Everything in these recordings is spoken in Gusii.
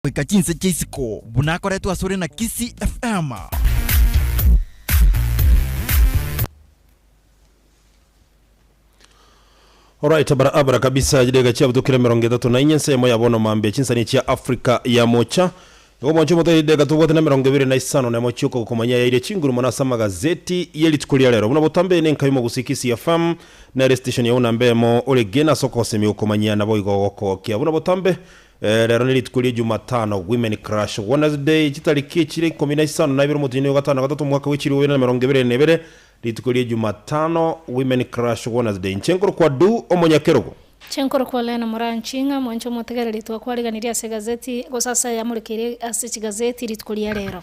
Goika chinse chia isiko, buna akoretwe asore na Kisii FM. Alright, barabara kabisa chideka chiabutukire emerongo etato na inye ensemo ya bono mambia chinsani chia Africa ya mocha igo mwanche omote chideka tobwate na emerongo ebere na isano na emo chioka gokomanya yaire chinguru mono ase amagazeti ye rituko ria rero buna botambe ne enka y'omogusii Kisii FM nere station yao namba emo ore gena ase okosemia gokomanyia naboigo gokogokia buna botambe Rero nerituko ria Jumatano, Women Crush Wednesday, chitariki chire ikomi na isano na ibere omotienyi o gatano na gatato omwaka bwe chilifu ibere na emerongo ebere na ebere, rituko ria Jumatano, Women Crush Wednesday. Inche nkorokwa Du omonyakerogo. Inche nkorokwa Lena Moranchinga, mwanche omotegereri twakwariganirie ase egazeti, gose ase ayamorekeire ase chigazeti rituko ria rero.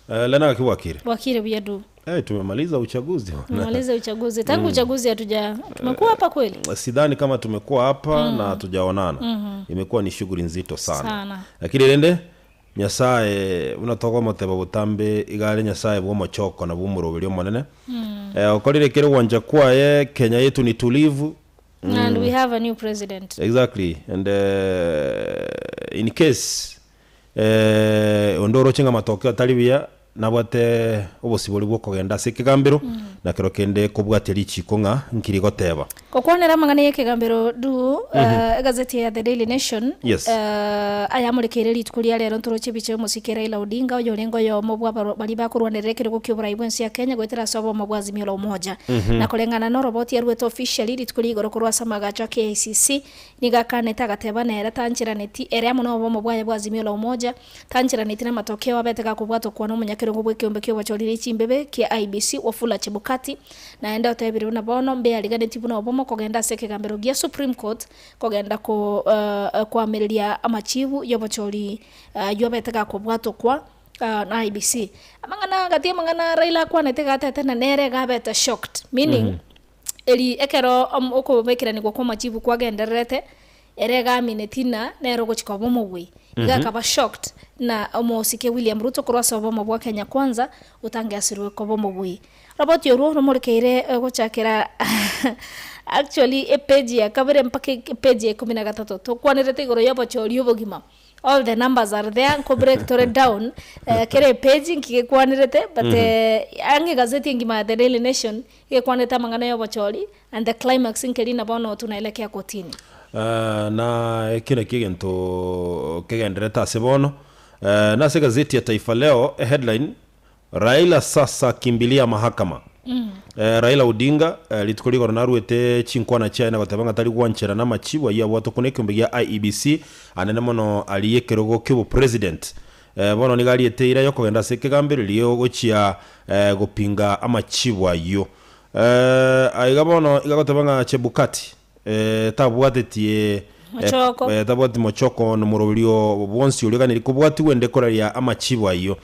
Lena gaki bwakire? Bwakire buya Du. Eh, tumemaliza uchaguzi bwana. Tumemaliza uchaguzi. Tangu uchaguzi hatuja tumekuwa hapa kweli? Sidhani kama tumekuwa hapa na hatujaonana. Imekuwa ni shughuli nzito sana. Sana. Lakini rende Nyasaye buna tokomoteba botambe iga are Nyasaye bw'omochoko na bw'omoroberi omonene. Eh, okorire kere gwancha kwaye Kenya yetu ni tulivu. And we have a new president. Exactly. And uh, in case Eh, onde oroche ng'a amatokeo atari buya nabwate obosibori bw'okogenda ase ekegambero, na kero kende kobwatia richiiko ng'a nki rigoteba. Gokwanera amang'ana y'ekegambero du, eh, egazeti ya The Daily Nation Yes. eh, ayamorekeire rituko ria rero ntoroche ebicha y'omosike Raila Odinga oyorenge oyomo bwa abaro baria bakorwanerera ekerogo ki'oborai bw'ense ya Kenya goetera ase obomo bwa Azimio la Umoja. Na koreng'ana noroboti aruete officially rituko ria igoro korwa ase amagacho a KICC, Nigo akanete agateba nere tancheraneti, ere amo nobomo bwaye bwa Azimio la Umoja, tancheraneti namatokeo abete gakobwatwa kwana omonyakerogo bw'ekeombe ki'obochorire chimbebe kia IEBC Wafula Chebukati, naende otebire buna bono mbeariganetie buna obomo kogenda ase ekegambero gia Supreme Court kogenda ko koamereria amachibu y'obochori ayio abete gakobwatwa kwa na IEBC. Amang'ana gati amang'ana Raila akwanete gatete na nere iga abete shocked meaning Eri ekero okobekeranigwa kw'amachibu kwagendererete, ere iga amineti ng'a nere ogochia koba omobui. Iga akaba shocked na omosike William Ruto korwa ase obomo bwa Kenya Kwanza otangasirwe koba omobui. Roboti orwo romorekeire gochakera actually epage ya kabere mpaka epage ya ikomi na gatato. Tokwanerete igoro y'obochori obogima. All the numbers are there, nko break tore down eh, kera epage nki gekwanerete but eh, ang'e egazeti engima ya The Daily Nation Gekwanete amang'ana y'obochori, and the climax nkerina bono tunaelekea kotini. Na eki nakio egento kegendererete ase bono. Nase egazeti ya Taifa Leo, eheadline, Raila sasa akimbilia mahakama. Raila Odinga rituko rigoro naruete chinkwana chiaye na goteba ng'a tari gwancherana amachibu ayio abwate okwo nekeombe gia IEBC anene mono aria ekerogo kiobopresident. Bono nigo ariete eira y'okogenda ase ekegambero erio gochia gopinga amachibu ayio. Aiga bono iga agoteba ng'a Chebukati tabwatetie Mochoko. tabwati mochoko nomoroberio bwonsi oria oganerie kobwatigwa ende koraria amachibu ayio.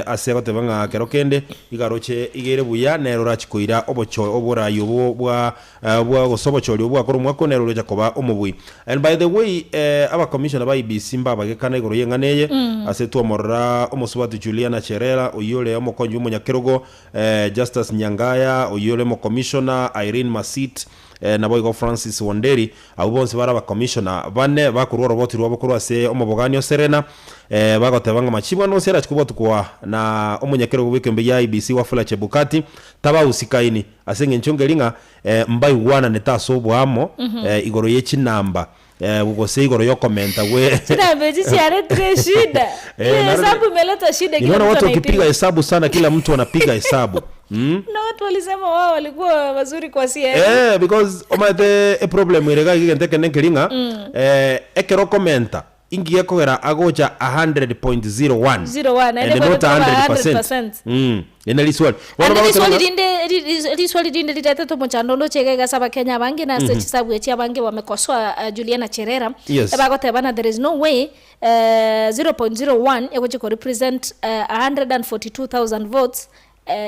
Ase agoteba ng'a kero kende iga aroche iga ere buya nere orachie koira obocho oborai obwo bwa bwa gose obochori obwo bwakora omwaka oo nere orocha koba omobui. And by the way abacommissioner ba IEBC mbabagekana igoro y'eng'ana eye ase twamorora omosubati Juliana Cherera oyio ore omokonyi bw'omonyakerogo Justus Nyangaya oyio ore omocommissioner Irene Masit naboigo Francis Wanderi Abwo bonsi bare abakomishona bane bakorua oroboti rwabo korwa ase omobogani o Serena, bagoteba ng'a machibu ande onsi arachie kobwatukwa na omonyakerogo bw'ekeombe gia IEBC Wafula Chebukati tabausikaini ase eng'encho nkeri ng'a mbaigwananete ase oboamo igoro ye chinamba gose igoro y'okomenta gwe Chinamba echi chiaretire eshida. Eh, Hiyo hesabu imeleta shida, kila Nimeona mtu watu wakipiga anaipiga. hesabu sana, kila mtu anapiga hesabu. Na watu walisema wao walikuwa wazuri kwa CRE. Eh, because omanyete eproblem ere iga egento ekene nkeri ng'a eh, ekero okomenta inki gekogera agocha 100.01 01, and naende not kwete koba 100%. 100%. Mm, eri nari riswali. Bono Ande bagoteba riswali ng'a rinde ri- ri- riswali rinde riretete omochando onde oche iga iga ase abakenya abange na ase chisabu echi abange wamekosoa uh, Juliana Cherera Yes. ebagoteba na there is no way uh, 0.01 egochi ko represent uh, 142,000 votes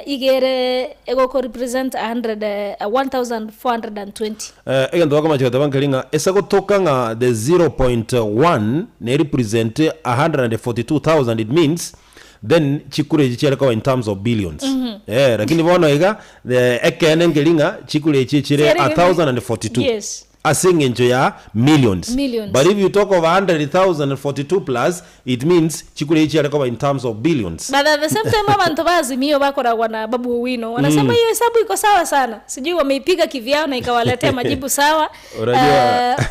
Iga ere egoko represent 1420. Egento bakomacha goteba nkeri ng'a ase gotoka ng'a the 0.1 ne represent 142,000 it means then chikura echi chiare koba in terms of billions. Eh, lakini bono iga the ekeene nkeri ng'a chikura echi chire Chiarenge 1042. Yes. Ase eng'encho ya millions. Millions. But if you talk of 100,042 plus, it means chikura echi chiare koba in terms of billions. But at the same time abanto ba Azimio bakoragwa na Babu Owino wanasema hiyo hesabu iko sawa sana, sijui wameipiga kivyao na ikawaletea majibu sawa. Unajua-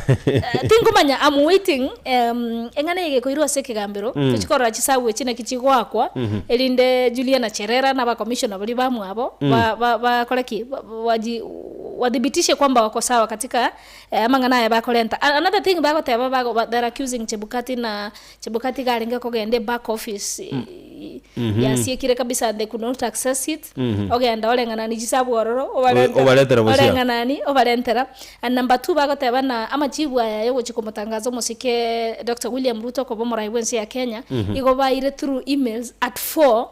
Tinkomanya I'm waiting eng'ana eye gekoirwa ase ekegambero tochi korora chisabu echi naki chigoakwa erinde Juliana Cherera na abacommissioner baria bamwabo ba- ba- bakore ki Ba- waji wathibitishe kwamba wako sawa katika amang'ana aya bakorenta. Another thing bagoteba bago ba they're accusing Chebukati na Chebukati iga arenge kogenda eback office yasiekire kabisa they could not access it ogenda oreng'anani chisabu ororo obarentera Obaretera bosia. oreng'anani obarentera. And number two bagoteba na amachibu aya yogochia komotangaza omosike Doctor William Ruto koba omorai bwense ya Kenya igo baire through emails at 4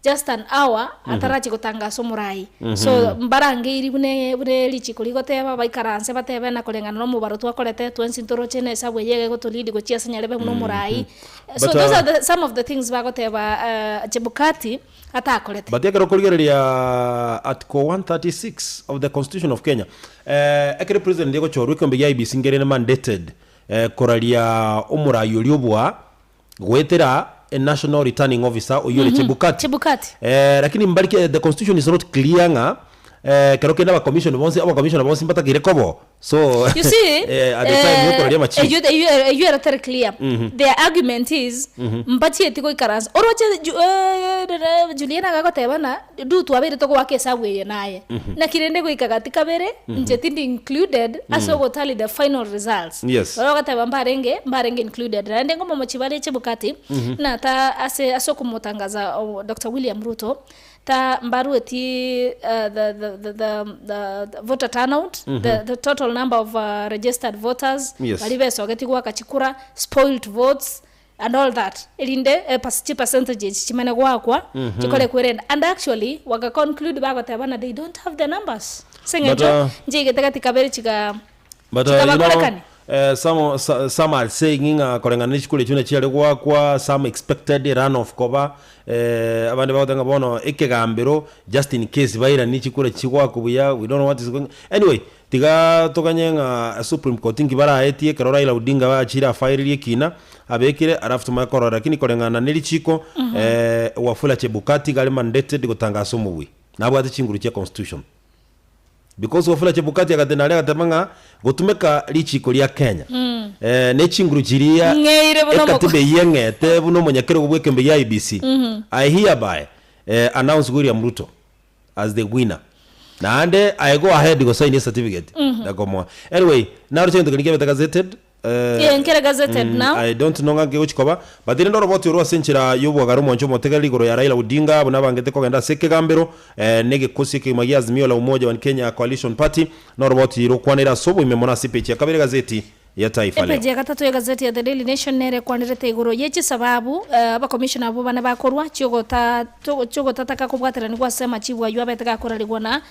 just an hour atarachia gotangasa omorai. So mbarangeiri buna buna richiko rigoteba baikaranse batebe na koreng'ana na omobaro twakorete twensi ntoroche na esabu eye egotolead gochia ase nyarebe buna omorai. So But, those are the, some of the things bagoteba Chebukati atakorete. But ekero okorigereria Article 136 of the Constitution of Kenya, ekero president egochorwa ekeombe gia IEBC nkere mandated koraria omorai oria obua goetera a national returning officer oyio ore Chebukati. Chebukati. Lakini mbari ke the constitution is not clear ng'a kero kende aba commission bonsi aba commissioner bonsi mbatakeire kobo so You see, at the time yokoraria amachibu. Eyio ere teri clear. Their argument is mbachieti goikaransa oroche Juliana agagoteba ng'a du twabeire togoaka esabu eye naye. Naki rende goika gati kabere inche tindi included ase ogotally the final results. Oro ogateba mbarenge mbarenge included. Naende ngomomochi bare Chebukati na ta ase ase okomotangaza Doctor William Ruto ta mbarueti the the the the the voter turnout the the total number of registered voters baria besogeti goaka chikura spoilt votes and all that erinde chi percentage echi chimane goakwa chikore kwerenda and actually waka conclude bagoteba ng'a they don't have the numbers ase But, eng'encho nchiigete gati kabere chiga But you know, chikabakorekani. some are saying ng'a koreng'ana ne chikura echio buna chiare goakwa, some expected runoff koba, abande bagoteba ng'a bono ekegambero just in case bairanie chikura chigoakwa buya, we don't know what is going anyway, Tiga toganye ng'a Supreme Court inki baraetie ekero Raila Odinga achire afairirie ekina abekire alafu tomanye korora lakini koreng'ana ne richiko Wafula Chebukati iga are mandated gotangasa omobui nabwate chinguru chia constitution because Wafula Chebukati agatenda aria agateba ng'a gotumeka richiko ria Kenya ne chinguru chiria Ng'eire buna omoko- ekatiba eyio eng'ete buna omonyakerogo bw'ekembe gia IEBC I hereby announce William Ruto as the winner naende I go ahead go sign certificate nakomoa anyway naroche gento keria kiabete gazetted Yeah, nkere gazetted now. I don't know ng'a nkegochi koba but rende oroboti orwo ase enchera y'obwagare omwancho omotegereri igoro ya Raila Odinga buna abangete kogenda ase ekegambero na egekosi ekegima gia Azimio la Umoja One Kenya Coalition Party na oroboti rokwanere ase oboime mono ase epeji ya kabere egazeti ya Taifa Leo. Epeji ya gatato y'egazeti ya The Daily Nation nere ekwanerete igoro ye chisababu abakomishona abwo bane bakorwa chiogota chiogotataka kobwateranigwa ase amachibu ayio abete gakorarigwa na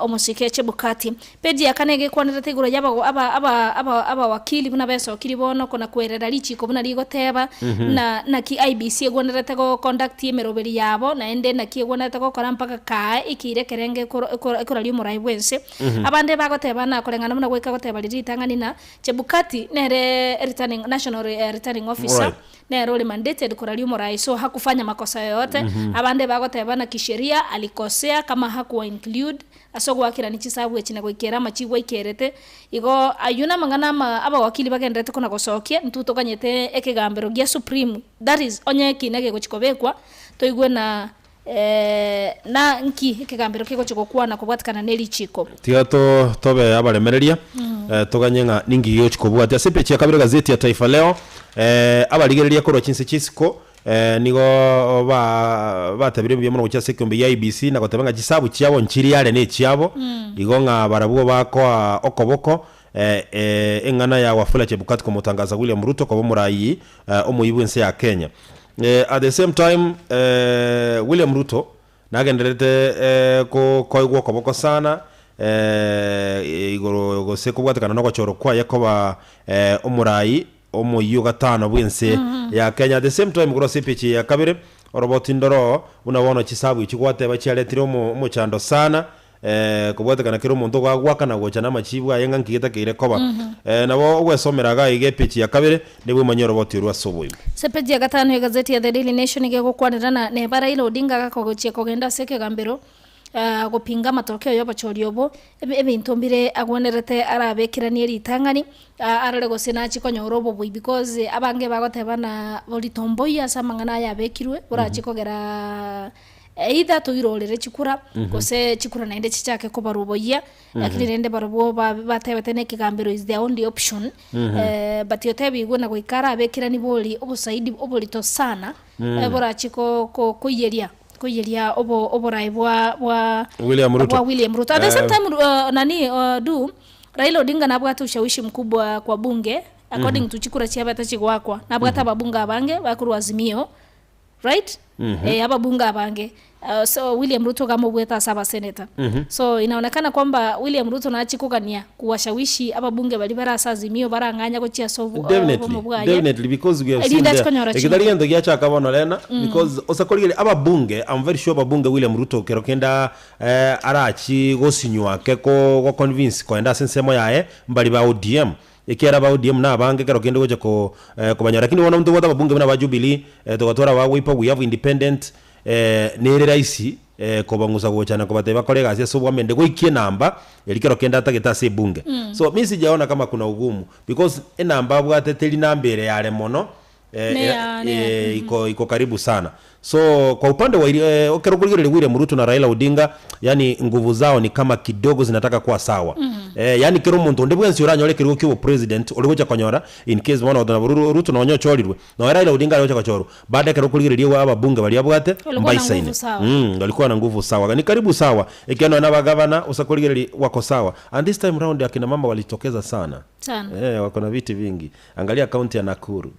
omosike Chebukati. Peji ya kane egekwanerete igoro y'abago aba aba aba abawakili buna besokiri bono kona kwerera richiko buna rigoteba na naki IEBC egwenerete go conduct emeroberi yabo naende naki egwenerete gokora mpaka kaa ekeire ekerenge ekoro ekoro ekoraria omorai bwense. Abande bagoteba na koreng'ana buna goika goteba riria ritang'ani na Chebukati nere returning national returning officer nere ore mandated koraria omorai so hakufanya makosa yoyote. Abande bagoteba na kisheria alikosea kama hakuwa include ase ogoakerania chisabu echi na goikera amachibu aikerete. Igo ayio namang'ana ama abawakili bagendererete kona gosokia intwe toganyete ekegambero gia supreme that is onye ekina gegochi kobekwa toigwe na Na nki ekegambero kegochia gokwana kobwatikana ne richiko? Tiga to tobe abaremereria toganye ng'a ninki gegochia kobwatia. Ase epeji ya kabere egazeti ya Taifa Leo abarigereria korwa chinse chi'isiko nigo ba batebirie mbuya mono gochia ase ekeombe gia IEBC na goteba ng'a chisabu chiabo nchiri are ne echiabo igo ng'a barabwo bakoa okoboko eng'ana ya Wafula Chebukati komotangaza William Ruto koba omorayi omoyia bw'ense ya Kenya. At the same time William Ruto nagendererete koegwa okoboko sana igoro gose kobwatekana nogochorwa kwaye koba omorai omoyio gatano bw'ense ya Kenya. At the same time korwa ase epeji ya kabere oroboti ndoro buna bono chisabu echi gwateba chiaretire omochando sana. Eh, kobwatekana kera omonto igo agoakana gocha namachibu aye ng'a nki getakeire koba. Eh, nabo ogwesomera iga iga epeji ya kabere, nigo omanye oroboti orwo ase oboimo. Ase epeji ya gatano y'egazeti ya The Daily Nation nigo egokwanera na neba Raila Odinga agakogochia kogenda ase ekegambero ah, gopinga amatokeo y'obochori obo, ebe ebinto mbire agwenerete arabekeranie ritang'ani ah, arore gose nachie konyora obobui because abange bagoteba na borito mboiyo ase amang'ana aya abekirwe borachie kogera Either toirorere chikura, gose chikura naende chichake kobarwa oboyia, lakini rende barobwo ba- batebete na ekegambero is their only option, but otebigwe na goika arabekerani bori obosaidi oborito sana, borachie ko- ko- koiyeria koiyeria obo oborae bwa bwa William Ruto. bwa William Ruto. At the same Eh. time nani du, Raila Odinga nabwate ushawishi mkubwa kwa bunge, according to chikura chiabete chigoakwa, nabwate ababunge abange bakorwa Azimio, Right? Eh, ababunge abange. So William Ruto iga amobuete ase abaseneta. So inaonekana kwamba William Ruto nachie kogania kuwashawishi ababunge baria bare ase Azimio barang'anya gochia ase obo- Definitely, obomo bwaye. definitely because we have seen Erinde achie there. konyora Eke tari chinguru. gento giachaka bono rena because osakorigereria ababunge I'm very sure ababunge William Ruto kero kende eh, arachi gosinywa ake ko go convince koenda ase ensemo yaye mbari ba ODM Ekiagera ba ODM nabange ekero kende gocha ko kobanyora lakini bono ntobwate ababunge buna ba Jubilee, togatwara ba Wiper, we have independent, nere rahisi kobang'usa gocha na kobatebia bakore egasi ase obwamende goikia enamba eria kero kende atagete ase ebunge. So mi sijaona kama kuna ugumu because enamba abwate teri namba ere yare mono, Neya- neya, iko iko karibu sana so kwa upande wa ekero okorigereria William Ruto na Raila Odinga yani nguvu zao ni kama kidogo zinataka kuwa sawa yani kera omonto onde bwensi oranyore ekerogo kia obopresident ore gocha konyora in case bono nabo Ruto nonye ochorirwe nonya Raila Odinga are gocha gochorwa bado ekero okorigereria igo ababunge baria abwate Walikuwa na mbaisaine nguvu sawa. Walikuwa na nguvu sawa ni karibu sawa ekiagera nonya na abagavana ase okorigereria wako sawa and this time round akina mama walitokeza sana Sana. Wako na viti vingi. Angalia kaunti ya Nakuru.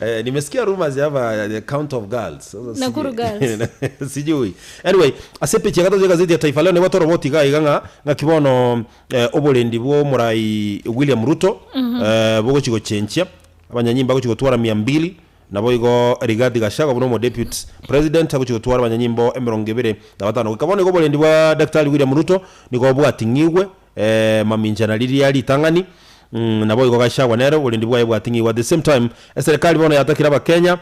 Eh, nimesikia rumors hapa the count of girls. Sasa sijui. Nakuru girls. Sijui. Anyway, ase epicha ya gatato y'egazeti ya Taifa Leo nigo toroboti iga iga ng'a ng'aki bono eh, oborendi bwa omorai William Ruto eh, bogochi gochenchia abanyanyimbo agochi gotwara mia mbili Naboigo Rigathi Gachagua buna omodeputy president agochia gotwara abanyanyimbo emerongo ebere na batano. Goika bono igo oborendi bwa Daktari William Ruto nigo bwating'igwe mamincha na riria ritang'ani. Naboigo Gachagua nere oborendi bwaye bwating'igwe. At the same time eserekari bono yatakire abakenya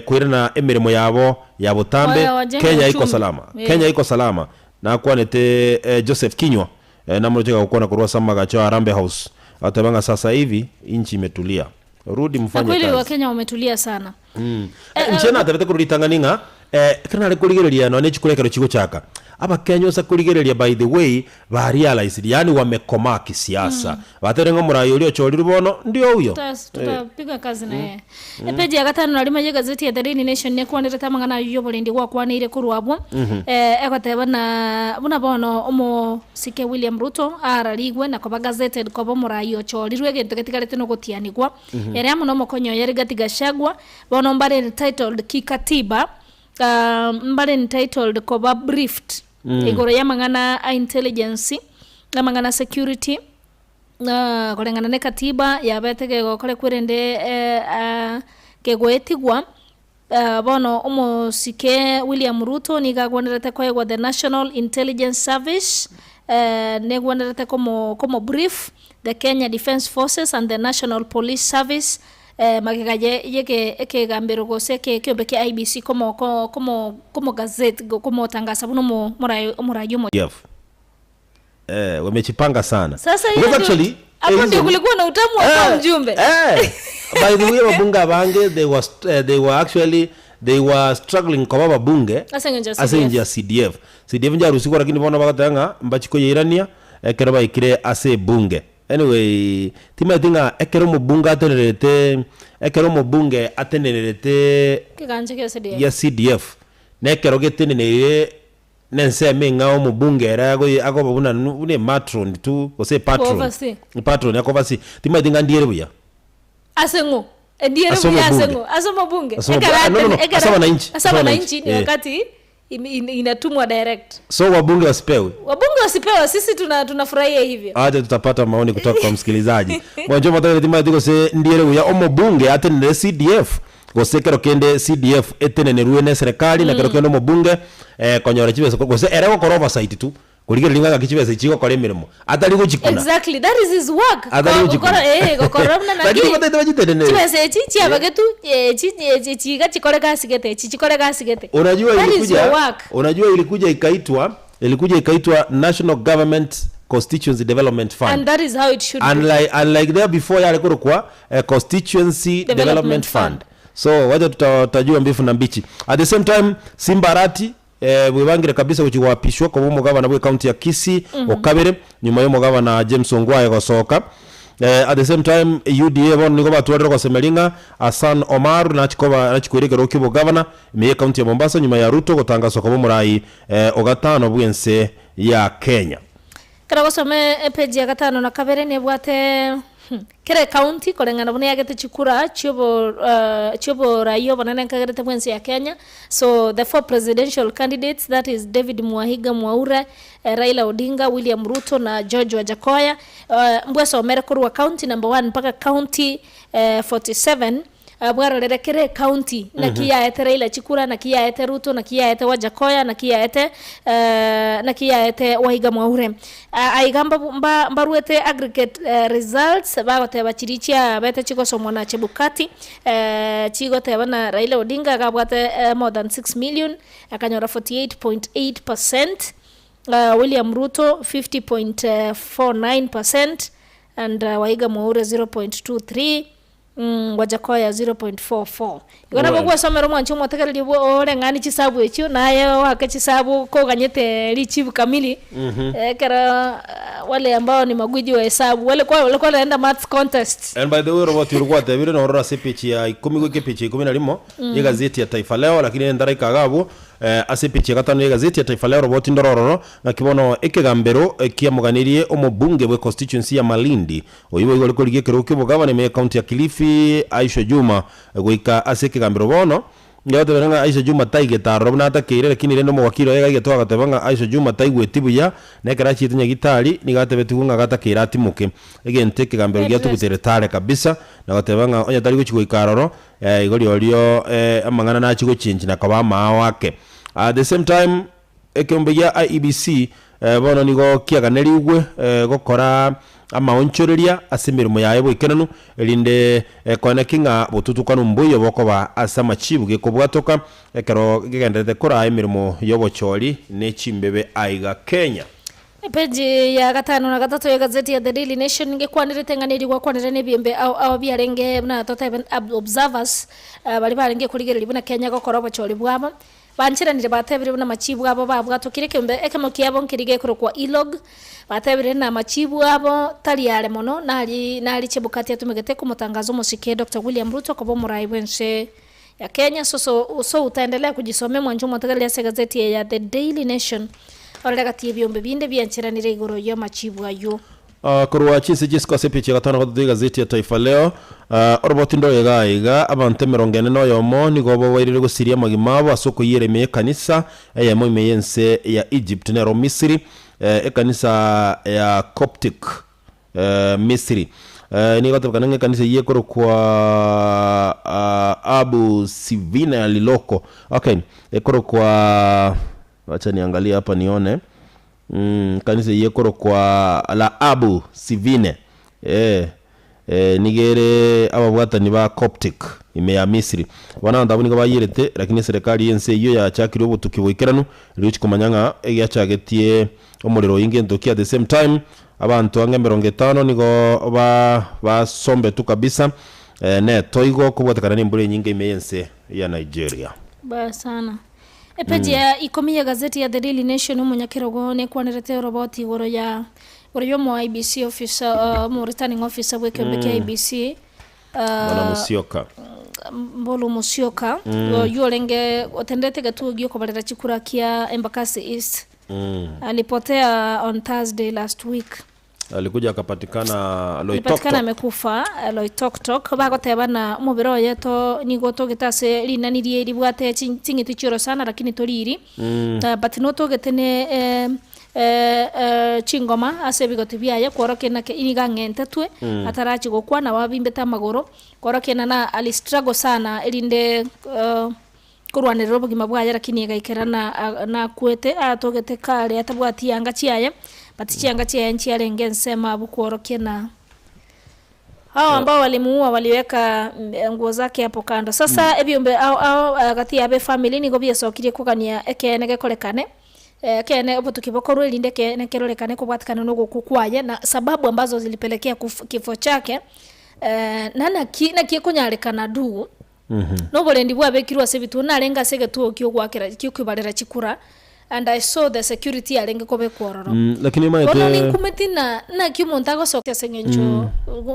koirana emeremo yabo ya botambe. Oyo wajenge Kenya iko uchumi. salama. Kenya iko salama. Nakwanete Joseph Kinyua namoroche gagokwana korwa ase amagacho a Harambee House agoteba ng'a sasa hivi inchi imetulia. Rudi Na mfanye kweli kazi. Wakenya wametulia sana. Eh, inche natebete korwa ritang'ani ng'a eh, ekero nare korigereria nonya ne chikura ekero chigochaka, abakenya ase korigereria by the way ba realized yaani wamekomaa kisiasa. Batebire ng'a omorai oria ochorirwe bono ndio huyo. Tuta- Tutapiga kazi na yeye. Epeji ya gatano na rimo y'egazeti ya The Daily Nation nekwanerete amang'ana ayio y'oborendi gwakwaneire korwa abwo. Eh, egoteba na buna bono omosike William Ruto ararigwe na koba gazetted koba omorai ochorirwe egento getigarete nogotianigwa. Ere amo nomokonyi oye Rigathi Gachagua bono mbare entitled kikatiba ah, mbare entitled koba briefed igoro y'amang'ana a intelligence, amang'ana a security, koreng'ana ne katiba yabete kegokorekwa erende kegoetigwa, bono omosike William Ruto nigo agwenerete koegwa the National Intelligence Service, negwenerete komo komo brief the Kenya Defence Forces and the National Police Service, magega ye yeke ekegambero gose eke ekeombe kia IEBC komo ko komo komo gazette komotangasa buna omo omorai omorai omoyia. Jeff. Eh, wamejipanga sana. Sasa hiyo Because ndio actually hapo eh, ndio hizo- kulikuwa na utamu wa kuwa Eh, mjumbe. eh. By the way ababunge abange they were st- eh, they were actually they were struggling koba ababunge Ase eng'encho ya ase CDF. eng'encho ya CDF. CDF njarusigwa lakini bono bagoteba ng'a mbachi koyeirania ekero baikire ase ebunge. Anyway, timanyeti ng'a ekero omobunge atenerete ekero omobunge atenerete Kegancha kia CDF. gia CDF nekero geteneneire Nensemo eng'ao omobunge ere agoye agoba buna buna ematron tu gose epatron Oversee. epatron akoversi timanyeti ng'a ndiere buya. Ase ng'o? Endiere Ase buya ase omobunge. ng'o? Ase omobunge? Ase omobu- Ekero ah, no, no, no. atene- ekero- Ase abananchi. Ase Ase abananchi, abananchi ni eh. wakati im- in- inatumwa direct. So wabunge wasipewe? Wabunge wasipewe, sisi tuna tunafurahia hivyo. Acha tutapata maoni kutoka kwa msikilizaji. Mwancho motagete timanyeti gose ndiere buya omobunge atenenere CDF Gose ekero kende CDF etenenerwe neserekari na ekero kende omobunge konyora chibesa korwa gose ere gokora oversight tu. Korigereria ng'a ng'aki chibesa echi chigokora emeremo, atari gochikuna. Exactly, that is his work. Atari Ko- gochikuna. gokora eh, gokora buna naki Lakini bataete bachitenenere. chibesa echi chiabagetu echi echi chiga chikore gasi gete echi chikore gasi gete. Unajua That is ilikuja, your work. unajua ilikuja ikaitwa ilikuja ikaitwa National Government Constituency Development Fund. And that is how it should be. Unlike, unlike there before yale korokwa eh, Constituency Development, Development Fund. Fund. So wacha tutajua mbifu na mbichi. At the same time Simba Arati eh, bwibangire kabisa gochi goapishwa koba omogavana bwe county ya Kisii okabere nyuma ya omogavana James Ongwae gosoka. Eh, at the same time UDA bono nigo batwarire gosemeria ng'a Hassan Omar nachikoba nachikoira ekero kia obogavana ime ye county ya Mombasa nyuma ya Ruto gotangaswa koba omorai eh, ogatano bw'ense ya Kenya. Ekero ogosoma epeji ya gatano na kabere nebwate kera ecounty koreng'ana buna eagete chikura chiobo chioboraia obonene nkagerete bwensi ya Kenya. So the four presidential candidates that is David Mwahiga Mwaure, Raila Odinga, William Ruto na George Wajackoyah mbwesomere korwa county number one mpaka county 47 Bwarorere kera ecounty, naki yaete Raila chikura, naki yaete Ruto, naki yaete Wajackoyah, naki yaete naki yaete Waiga Mwaure. Aiga mba mbaruete aggregate results bagoteba chiria chiabete chigosomwa na Chebukati, chigoteba na Raila Odinga iga abwate more than 6 million, akanyora 48.8 percent, William Ruto 50.49 percent, and Waiga Mwaure 0.23. Wajackoyah 0.44. Igo nabo gwasomera omwancho omotegereri bwo oreng'ani chisabu echio, naye oake chisabu koganyete richibu kamili, ekero wale ambao ni magwiji wa hesabu wale kwa walikuwa wanaenda maths contest. And by the way roboti oria gwatebire nororo ase epeji ya ikomi goika epeji ya ikomi na rimo ya egazeti ya Taifa Leo lakini entaraika iga abwo ase epeji ya gatano ya egazeti ya Taifa Leo roboti ndoro ororo ng'aki bono ekegambero kiamoganirie omobunge bwe constituency ya Malindi Oyio boigo ore korigia ekerogo ki'obogavana ime y'ecounty ya Kilifi, Aisha Juma, goika ase ekegambero bono. Nigo ng'a Aisha Juma taigete aroro buna atakeire, lakini rende omowakili oye iga aigete agateba ng'a Aisha Juma taigweti buya, na ekero achiete nyagitari nigo atebetigwe ng'a gatakeire atimoke. Egento ekegambero giatugutere tare kabisa, na goteba ng'a onye tari gochia goika aroro, igo riorio amang'ana nachie gochengi na koba amaao ake. At the same time, Ekeombe gia IEBC bono nigo kiaganerigwe gokora amaonchoreria ase emeremo yaye boikeranu, erinde koeneki ng'a botutukanu mboiyo bokoba ase amachibu gekobwatoka ekero gegendererete koraa emeremo y'obochori ne chimbebe aiga Kenya. Epeji ya gatano na gatato y'egazeti ya The Daily Nation ngekwanerete ng'a neri gwakwanire nebiombe ao ao biarenge buna totebe observers baria barenge korigereria buna Kenya egokora obochori bwabo. Bancheranire batebire buna amachibu abo babwatokire ekeombe ekemo kiabo nkeria gekorokwa Ilog. Batebire na amachibu abo tari are mono nari nari Chebukati atumegete komotangaza omosike Doctor William Ruto koba omorai bwense ya Kenya. So so so utaendelea kujisomea mwanche omotegereri ase egazeti eye ya The Daily Nation orore gati y'ebiombe binde biancheranire igoro y'amachibu ayio. Korwa chinse chisiko ase epeji ya gatano na gatato y'egazeti ya Taifa Leo, oroboti ndore iga iga, abanto emerongo ene na oyomo nigo babairire gosiria amagima abo ase okoyiera ime y'ekanisa eyemo ime y'ense ya Egypt nero Misiri, ekanisa ya Coptic Misiri. Nigo egotebekana ng'a ekanisa eyio ekorokwa Abu Sivina ya Liloko, okay, ekorokwa wacha niangalie hapa nione. Kanisa eyio ekorokwa Rahabu Sivine, ee, ee, nigo ere ababwatani ba Coptic ime ya Misiri. Bono abanto abwo nigo bayierete, lakini eserekari y'ense eyio yachakire obotuki boikeranu, erio gochia komanya ng'a egiachagetie omorero oyio ngento ki. At the same time, abanto ang'e emerongo etano nigo ba basombetwe kabisa netoigo kobwatekana nembura enyinge ime y'ense ya Nigeria. Mbaya sana. Epeji ya ikomi y'egazeti ya The Daily Nation omonyakerogo nekwanerete oroboti igoro ya igoro y'omo IEBC officer omo returning officer bw'ekeombe kia IEBC Bwana Musyoka. Mbolu Musyoka oyio orenge otenderete egetuo gi'okobarera chikura kia Embakasi East alipotea on Thursday last week. Alikuja akapatikana Alipatikana Loitoktok. amekufa Loitoktok bagoteba na omobere oye to nigo otogete ase rinani rie ribwate chi- ching'iti chi'orosana lakini toriri mm. but notogete ne eh, eh, eh, chingoma ase ebigoti biaye kworokia nake nigo ang'entetwe mm. atarachi gokwa nabo abimbete amagoro kworokia na na ali struggle sana erinde uh, Korwanerera obogima bwaye lakini egaikera na nakwete atogete kare atabwati yanga chiaye but chianga chiaye nchiarenge ensemo abwo kworokia na hao ambao walimuua waliweka nguo zake hapo kando. Sasa ebiombe ao ao gati yabe efamiri nigo biesokirie kogania ekeene gekorekane ekeene obotuki bokorwe erinde ekeene kerorekane kobwatekana na ogokwa kwaye na sababu ambazo zilipelekea kifo chake na naki naki ekonyarekana du Noborendi bwabekirwe ase ebituo, narenge ase egetuo ki'ogoakera gi'okobarera chikura, and I saw the security yarenge kobekwa ororo. Lakini Bono omanyete ninkumeti ng'a naki omonto agosokia ase eng'encho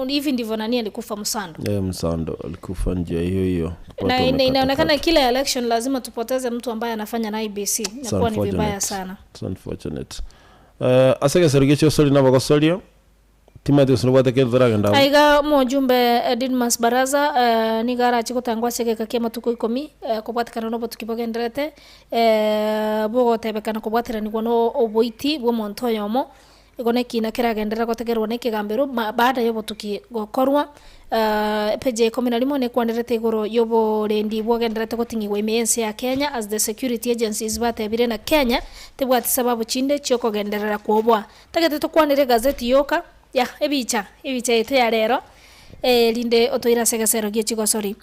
hivi ndivyo nani alikufa msando. Eh, msando alikufa njia hiyo hiyo Na watu inaonekana wamekatakata. kila election lazima tupoteze mtu ambaye anafanya na IEBC. It's Inakuwa ni vibaya unfortunate. sana. It's unfortunate. Eh, ase egesero gia chiosori nabogosoria Timothy gose nobwate kende toragenda amo. Aiga omojumbe Didmus Barasa nigo arache gotangwa ase egeka ki'amatuko ikomi kobwatekana nobotuki bogendererete bogotebekana kobwateranigwa noboiti bw'omonto oyomo. Igo nekina keragenderere gotegerwa nekegambero baada y'obotuki gokorwa. Epeji ya ikomi na rimo nekwanerete igoro y'oborendi bwogendererete goting'igwa ime y'ense ya Kenya as the security agencies batebire na Kenya tebwati sababu chinde chiokogenderera kwoboa. Ntagete tokwanere egazeti yoka, ya, ebicha, ebicha yaito ya rero, erinde otoire ase egesero gie chigosori.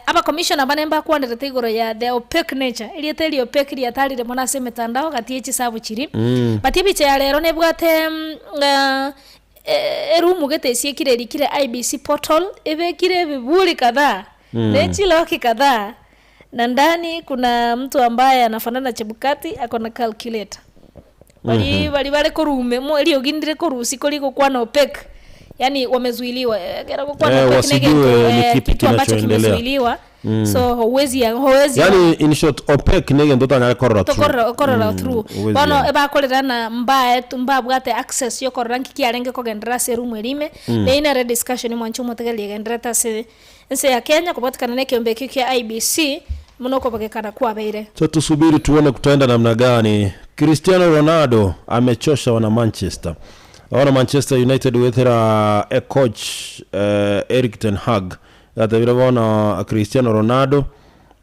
Abacommissioner bane mbakwanerete igoro ya the opaque nature, erieta eri opaque riatarire mono ase emetandao gati ye chisabu chiria. But ebicha ya rero nebwate eroom gete esiekire erikire IEBC portal, ebekire ebiburi kadhaa, ne chilock kadhaa, na ndani kuna mtu ambaye anafanana na Chebukati ako na calculator. Bari bari bare korume mo eriogi ndire korusia kori gokwana opaque yaani wamezuiliwa ekero gokwana Eh, opaque wasijue negento ni kipi kitu ambacho kinachoendelea. kimezuiliwa so howezi howezi Yani in short opaque negento otanyare korora through. tokorora korora through huwezi bono ona. ebakorera na mbae mbabwate access yokorora nki kiarenge kogenderera ase eroom eria ime na nere discussion mwanche omotegereri egendererete ase Ense ya Kenya kobwatekana nekeombe ekio kia IEBC buna okobagekana kwabeire. Cha tusubiri tuone kutaenda namna gani. Cristiano Ronaldo amechosha wana Manchester. Wana Manchester United goetera e coach eh, Erik ten Hag gatebire bono Cristiano Ronaldo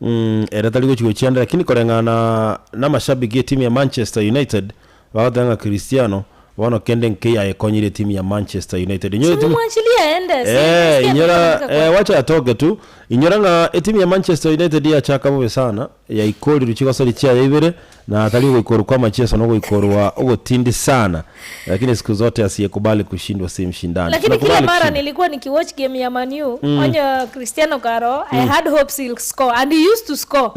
mm, ere tari gochi gochianda lakini koreng'ana na amashabiki etimu ya Manchester United bagoteba ng'a Cristiano Bono kende nkeiyo ayekonyire etimu ya Manchester United. Inyora etimu Simumwachilie aende. Si- Eh, sikia inyora amefanyika eh, kwa- wacha atoke tu. Inyora ng'a etimu ya Manchester United yachaka bobe sana yaikorire chigosori chiaye ibere na atari ogoikorwa kwa amacheso na ogoikorwa ogotindi sana lakini siku zote asiyekubali kushindwa si mshindani. Lakini kila Tunakubali mara kushindwa. nilikuwa nikiwatch game ya Man U onye Cristiano Karo I had hopes he'll score and he used to score.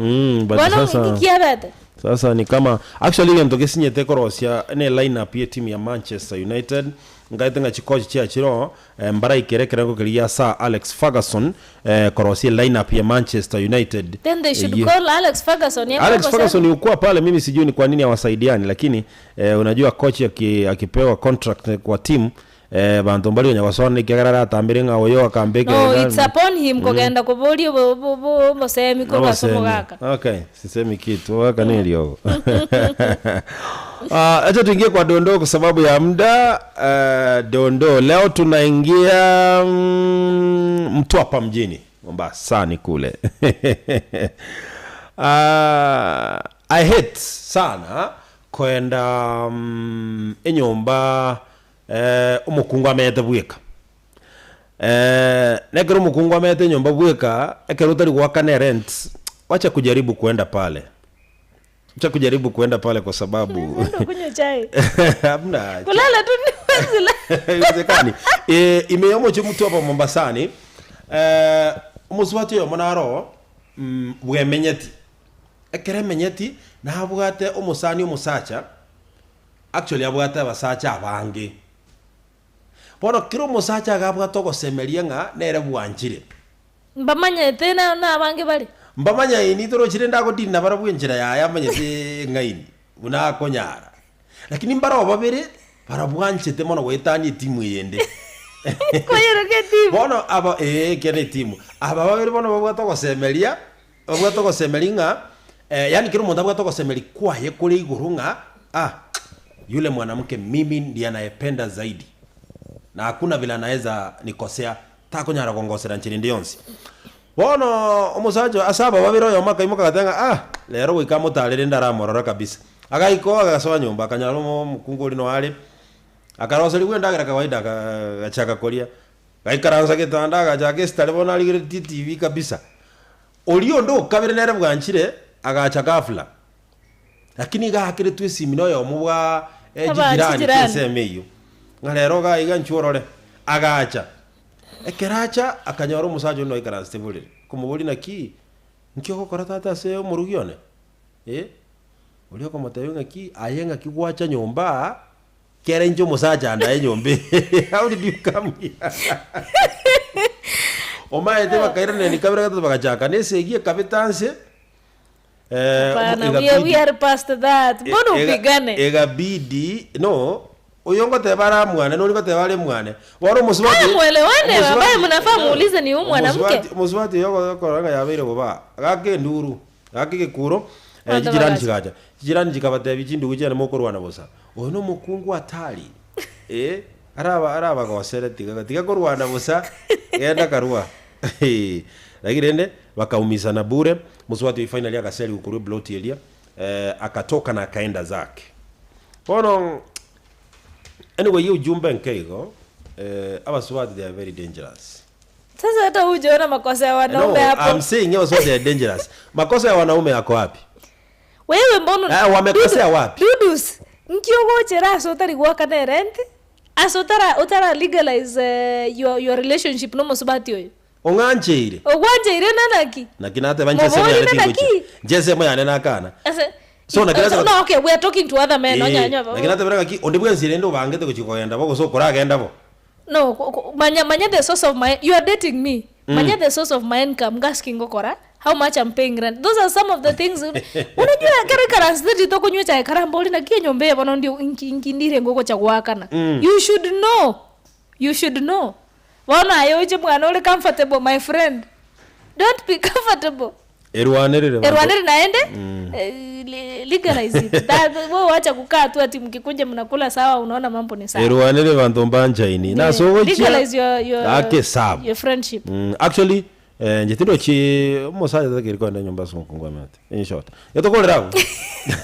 But Bono sasa nkikiabete. Sasa ni kama actually egento gesinyete korosia ne lineup ye timu ya Manchester United nkaete ng'a chikochi chia chiro eh, mbaraikere ekerengo keria gia Sir Alex Ferguson eh, korosia lineup ya Manchester United Then they should Eyio. call Alex Ferguson. Yeye Alex kwa Ferguson yukuwa pale, mimi sijui ni kwa nini hawasaidiani, lakini eh, unajua kochi aki, akipewa contract kwa timu eh, banto mbari onya gosona ekiagera aratambire ng'a oyo akambeke No, it's upon him kogenda koboria obosemi korwa ase omogaka. Okay, sisemi kitu waka nini ogo. Ah, acha tuingie kwa dondoo kwa sababu ya muda. Uh, dondoo leo tunaingia Mtwapa mjini Mombasani kule. I hate sana kwenda enyomba eh, omokungu amete bweka Eh, nekero omokungu amete enyomba bweka ekero otari goakana erent wacha kujaribu kuenda pale wacha kujaribu kuenda pale kwa sababu Enda kunywa chai. hamna Kulala tu ni wezi la. haiwezekani eh, ime omochie mtu hapa mombasani eh, omosubati oyomo naro bwemenyeti ekero emenyeti nabwate omosani omosacha Actually abwate abasacha abange. Bono kera omosacha iga abwate ogosemeria ng'a nere bwanchire. Mbamanyete nabange bare. Mbamanyaini torochi rende agodini nabarabwo enchera yaye amanyete eng'aini buna akonyara. Lakini mbaroo babere barabwanchete mono goetania etimu eyende. Koyeroka etimu. Bono aba ee ekiagera ne etimu. Aba babere bono babwate ogosemeria, babwate ogosemeria ng'a yaani kera omonto abwate ogosemeria kwaye kore igoro ng'a ah yule mwanamke mimi ndiye anayependa zaidi na hakuna vile anaeza nikosea, takonyara kongosera nchera ende yonsi. Bono omosacha ase aba babere oyomo akaimoka agateba ng'a ah, rero goika amotarere ndaramorora kabisa. Agaika oo agasoa nyomba akanyora omo omokungu oria noyo are, akaroserigwa endagera kawaida aka agachaka koria, gaikaransa getanda agachaka esitare bono arigereretie etibi kabisa. Oria onde okabere nere bwanchire agacha ghafla, lakini iga aakeretwe esimi na oyomo bwa Abanchi chijirani jirani. chi'ensemo eyio, ng'a rero iga iga inchuo orore. Agacha, ekero acha akanyora omosacha onde oikaransete borere, okomoboria naki, nki ogokora tata ase omorugi one? Eh, oria okomotebia ng'aki, aye ng'aki gwacha nyomba aa, kere inche omosacha ande aye nyomba eye, how did you come here? Omaete bakairanania kabere gatato bagachaka na esegi ekabeta nse, eh, Hapana, we are, we egabidi are past that. Mbona upigane? egabidi no oyo ngoteba are amwane na oria ngoteba are mwane bono omosubati Haya, muelewane, omosubati- ambaye mnafaa muulize ni huyu mwanamke. omosubati omosubati oyo okorora ng'a yabeire bobe gaka enduru gaka egekuro eh, Abanto chijirani bagacha. chigacha chijirani chikabatebia chindugu chiane mokorwana bosa oyo na omokungu hatari eh, araba arabagosere tiga tiga korwana bosa genda karwa lakini rende bakaumisana bure mosubati oyio finally agaseriwa korwa eploti eria eh, akatoka na akaenda zake bono anyway ujumbe nke igo eh, abasubati they are very dangerous Sasa hata hujaona makosa ya no, wanaume hapo. I'm saying abasubati they are dangerous makosa ya wanaume yako wapi Wewe mbona Eh, wamekosea wapi? Dudus, nkiogochera ase otari gwakana erent ase otara otara legalize eh, your, your relationship nomosubati oyo ong'ancheire ogwancheire nanaki naki nateba nchesemo Mobori yane nanaki? tingochia nchesemo yane nakana Ase- So, na kila- no, okay, we are talking to other men. Onya, onya, naki natebera ng'aki onde bwensi rende obangete gochia kogenda bo gose okoragenda bo No, ko- ko- manya, manya the source of my you are dating me. Manya the source of my income, gas kingokora, how much I'm paying rent. Those are some of the things. Unajua kero ikaransi tokonywa chai karambori na kienyo mbe bono ndio inki inki ndire ngogocha gwakana. You should know. You should know. Bono aye oche mwana uri comfortable my friend. Don't be comfortable. erwanerere banto. Erwanere naende eh, legalize it. That wewe wacha kukaa tu ati mkikuja mnakula sawa unaona mambo ni sawa. erwanere banto mbanchaini Yeah. nasogochia Legalize your your ake sabu your friendship. Mm, actually eh, nje tindochi omosacha takeri koenda nyomba ase omokungu amate in short etokorera abwo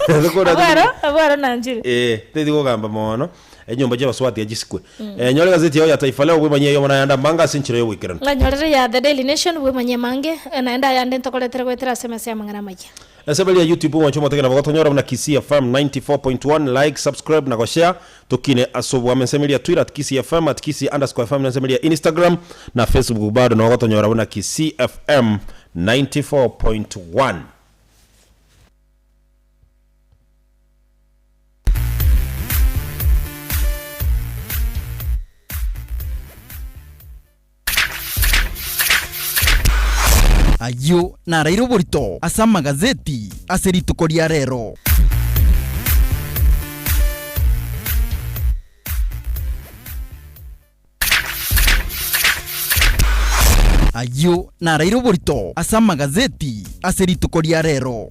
Etokorera Abwaro, abwaro nanjire. Eh, teti kogamba mono enyomba chia abaswati achisikwe Eh, nyore gazeti yao ya Taifa Leo bwemanyia eyo nayanda manga ase enchera yogoikerana Nganyorere ya The Daily Nation bwemanyie mange naende ayande ntokoretere goetera ase emesa ya amang'ana amaya. Ase ya YouTube mwancho motegena bagotonyora buna Kisii FM 94.1 like subscribe na goshare tokine ase obwame ensemo ya Twitter at Kisii FM at Kisii underscore FM na ensemo ya Instagram na Facebook bado nogotonyora buna Kisii FM 94.1 Ayio naraire oborito ase amagazeti ase rituko ria rero. Ayio naraire oborito ase amagazeti ase rituko ria rero.